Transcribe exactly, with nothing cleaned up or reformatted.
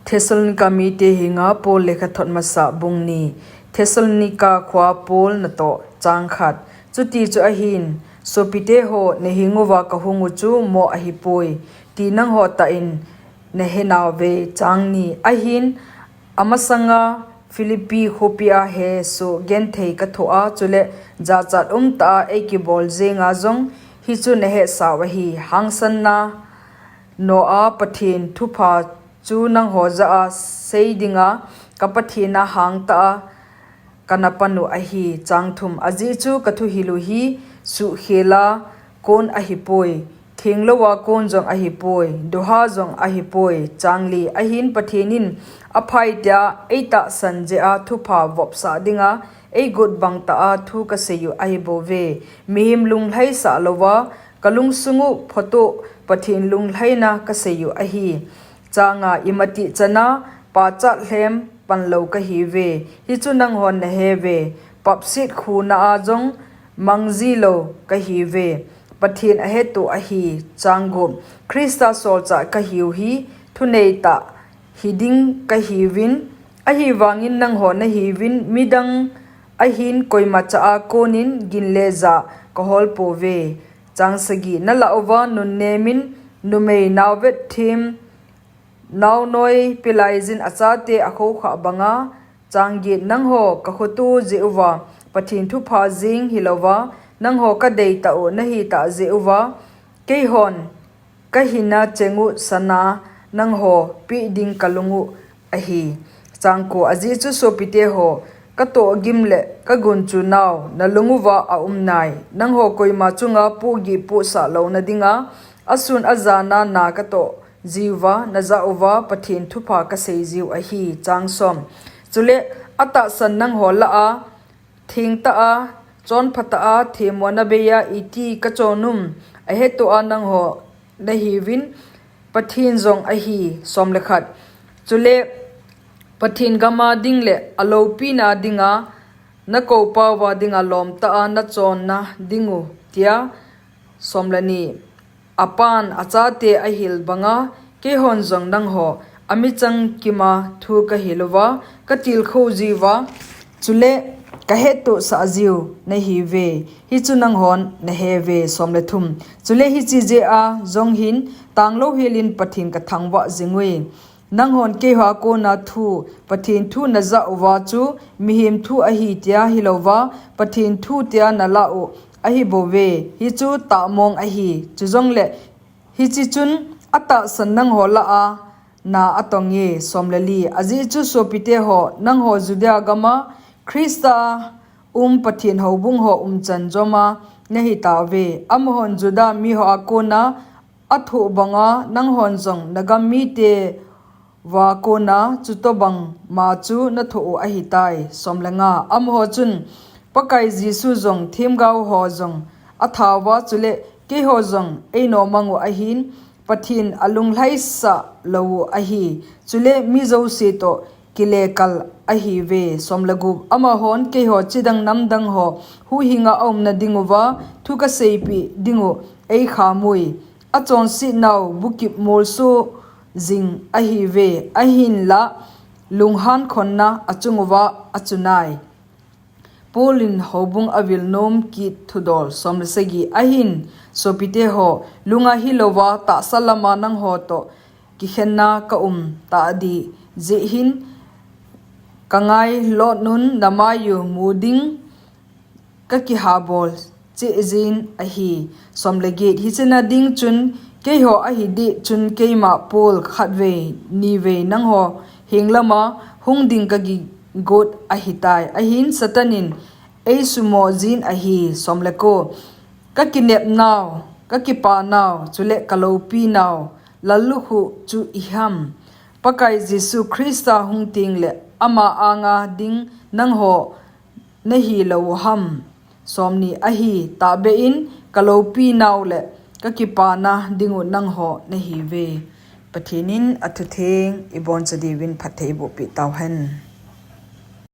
Thessalonica mite henga Paul lekhathot masa bung ni. Thessalonica khoa Paul natoh chang khat. Chuti chu ahin, sopite ho, nahenguva kahungu chu moh ahipoi ti nangho tah in nahenauve. Chang ni. Ahin, amasanga Philippi khopia hesoh genthei kathoh a, chule jachat umtah a eikibol jenga jong hichu nahesau ahi. Hangsanna noa Pathen thupha chu nangho jah a sei dinga ka Pathen a hangtah a kana panu ahi. Chang thum. Ajeh chu kathuhil u hi suhkhela kon ahipoi, thenglouva kon jong ahipoi, doha jong ahipoi. Chang li. Ahin Pathen in aphai tia eitahsan jeh a thupha vopsah dinga eigot bangtah a thu kasei u ahibouve. Mihem lunglhaisah louva kalungsungu photoh Pathen lunglhaina kasei u ahi. Chang nga. Imatih chana pachat lhem panlou kahiuve. Hichu nanghon naheuve. Papset khuna a jong mangjilou kahiuve. Pathen ahetuh ahi. Chang gup. Christa solchah kahiu hi thuneitah hiding kahiuvin, ahivangin nangho nahiuvin midang ahin koima chah a konin ginle jah kaholpouve. Chang sagi. Nalah uva nunnemin numei naovetthem naonoi pelaijin achate akhoukhah banga. Chang get. Nangho kakhoto jeh uva Pathen thupha jeng hilouva nangho kadeitah u nahitah jeh uva keihon kahina chengu sana nangho peh ding kalungu ahi. Chang ko. Ajeh chu sopite ho, katohgim le kagunchunau nalunguva aumnai. Nangho koima chunga pohgih pohsah louna dinga asun ajana na katoh jiuva najah uva Pathen thupha kaseijiu ahi. Chang som. Chule atahsan nangho lah a thengtah a, chonphatah a themmona beija iti kachonum ahetoh a nangho nahiuvin, Pathen jong ahi. Som le khat. Chule Pathen gama ding le aloupina dinga nakoupauva dinga lomtah a nachonna dingu tia. Som le ni. Apan achate ahil banga keihon jong nangho amichang kima thu kahiluva katilkhou jiuva, chule kahettohsah jiu nahiuve. Hichu nanghon naheuve. Som le thum. Chule hiche jeh a jong hin tanglouhelin Pathen kathangvah jingui. Nanghon keihoa kona thu, Pathen thu najah uva chu mihem thu ahi tia hilouva, Pathen thu tia nalah u ahibouve. Hichu tahmong ahi. Chujongle hiche chun atahsan nangho lah a na atonge. Som le li. Ajeh chu sopite ho, nangho Judea gama Christa um Pathen houbung ho umchan joma nahitauve. Amahon Juda mihoa kona athoh banga nanghon jong nagam mite va kona chutobang ma chu nathoh u ahitai. Som le nga. Amaho chun Pakai Jesu jong themgao ho jong athauva, chule keiho jong einomang u ahin, Pathen alunglhaisah lou u ahi. Chule mi jouse toh kilekal ahiuve. Som le gup. Amahon keiho chidang namdang ho huhhinga aumna dinguva thu kaseipeh dingu eikhamui. Achonsetnau bukip molso jing ahiuve, ahinla lunghankhonna achunguva achunai. Paul in houbung avil nom kit thudol. Som le sagi. Ahin, sopite ho, lunga hilouva tahsa lama nangho toh kikhenna kaum tadih jeh hin kangailutnun namai u mu ding kakihabol cheh jin ahi. Som le get. Hichena ding chun keiho ahideh chun keima Paul khatvei nivei nangho henglama hung ding kakigot ahitai. Ahin Satan in eisumo jin ahi. Som le ko. Kakinepnau, kakipanau, chule kaloupinau lallukhuh chu iham? Pakai Jesu Christa hung tengle ama anga ding nangho nahilou u ham? Som ni. Ahi, tahbeh in kaloupinau le kakipana dingu nangho nahiuve. Pathen in athutheng iboncha diuvin phatthei eibohpeh tauhen.